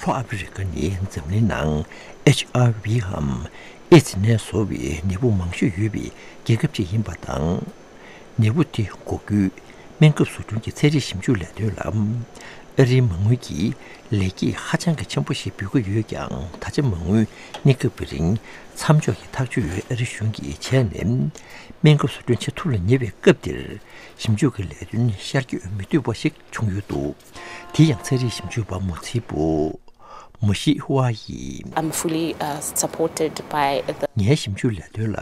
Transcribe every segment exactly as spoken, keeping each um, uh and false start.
ལྷོ་ཨ་ཕི་རི་ཀ་ནི་འཛམ་གླིང་ནང་ཨེཆ་ཨའི་ཝི་འམ་ཨེ་ཛི་ནད་བཟོ་བའི་ནད་འབུ་མང་ཤོས་ཡོད་པའི་རྒྱལ་ཁབ་ཅིག་ཡིན་པ་དང་། ནད་འབུ་དེ་འགོག་རྒྱུའི་སྨན་ཁབ་བཟོ་སྐྲུན་གྱི་ཚན་རིག་ཞིབ་འཇུག་ལས་དོན་ལ་ཨ་རིའི་མ་དངུལ་གྱིས་ལེགས་སྐྱེས་ཧ་ཅང་གི་ཆེན་པོ་ཞིག་འབུལ་གྱི་ཡོད་ཀྱང་། ད་ཆ་མ་དངུལ་གནས་སྐབས་ཀྱི་རིང་མཚམས་འཇོག་གི་ཐག་གཅོད་ཨ་རི་གཞུང་གིས་བྱས་ནས། སྨན་ཁབ་བཟོ་སྐྲུན་བྱེད་ཐུབ་ལ་ཉེ་བའི་སྐབས་འདིར་ཞིབ་འཇུག་གི་ལས་དོན་ཤར་བསྐྱོད་མི་ཐུབ་པ་ཞིག་བྱུང་ཡོད་འདུག་དེ་ཡང་ཚན་རིག་ཞིབ་འཇུག་པ་མོ་ཚིའི་བུ་མོ་ཤི་ཧྭ་ཡིས། I'm fully, uh, supported by the ངའི་ཞིབ་འཇུག་ལས་དོན་ལ་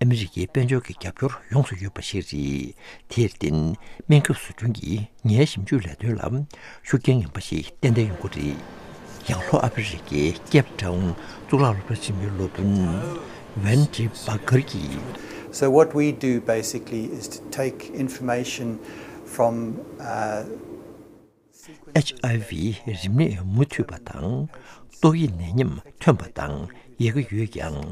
ཨ་མི་རི་ཀའི་དཔལ་འབྱོར་གྱི་རྒྱབ་སྐྱོར་ཡོངས་སུ་ཡོད་པ་ཞིག་རེད། དེར་བརྟེན། སྨན་ཁབ་བཟོ་སྐྲུན་གྱིས་ངའི་ཞིབ་འཇུག་ལས་དོན་ལ་ཤུགས་རྐྱེན་ངན་པ་ཞིག་ཏན་ཏན་ཡོང་གི་རེད། ཡང་ལྷོ་ཨ་ཕི་རི་ཀའི་ཀེབ་ཊའུན་གཙུག་ལག་སློབ་གྲྭ་ཆེན་མོའི་སློབ་དཔོན་ཝན་ཏི་བྷ་གར་གྱིས། So what we do basically is to take information from, uh, ཨེཆ་ཨའི་ཝི་རིམས་ནད་མུ་མཐུད་པ་དང་། ཏོག་དབྱིབས་ནད་ཡམས་ཐོན་པ་དང་ཡལ་གྱི་ཡོད་ཀྱང་།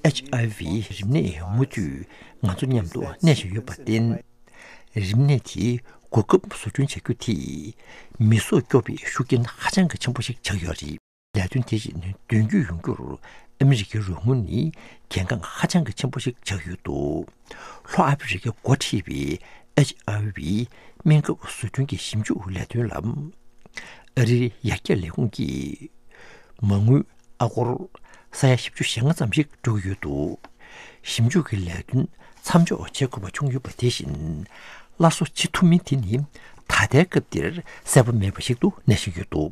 ཨེཆ་ཨའི་ཝི་རིམས་ནད་མུ་མཐུད་ང་ཚོ་མཉམ་དུ་གནས་བཞིན་ཡོད་པར་བརྟེན། རིམས་ནད་དེའི་འགོག་ཁབ་བཟོ་སྐྲུན་བྱ་རྒྱུ་དེས་མི་གསོ་སྐྱོབ་པའི་ཤུགས་རྐྱེན་ཧ་ཅང་གི་ཆེན་པོ་ཞིག་ཆགས་ཡོད་རེད། ལས་དོན་དེ་བཞིན་དོན་འཁྱོལ་ཡོང་རྒྱུར་ཨ་མི་རི་ཀའི་རོགས་དངུལ་ནི་གལ་འགངས་ཧ་ཅང་གི་ཆེན་པོ་ཞིག་ཆགས་ཡོད་འདུག་ལྷོ་ཨ་ཕི་རི་ཀས་འགོ་ཁྲིད་པའི་ཨེཆ་ཨའི་ཝི་སྨན་ཁབ་བཟོ་སྐྲུན་གྱི་ཞིབ་འཇུག་ལས་དོན་ལ་ཨ་རིའི་ཡར་རྒྱས་ལས་ཁུངས་ཀྱིས་མ་དངུལ་ཨ་སྒོར་ས་ཡ་བཞི་བཅུ་ཞེ་ལྔ་ཙམ་ཞིག་སྤྲོད་ཀྱི་ཡོད་འདུག་ཞིབ་འཇུག་གི་ལས་དོན་མཚམས་འཇོག་བྱེད་དགོས་པ་བྱུང་ཡོད་པ་དེ་བཞིན་སླར་གསོ་བྱེད་ཐུབ་མིན་དེ་ནི་ད་ལྟའི་སྐབས་འདིར་གསལ་པོ་མེད་པ་ཞིག་ཏུ་གནས་བཞིན་ཡོད་འདུག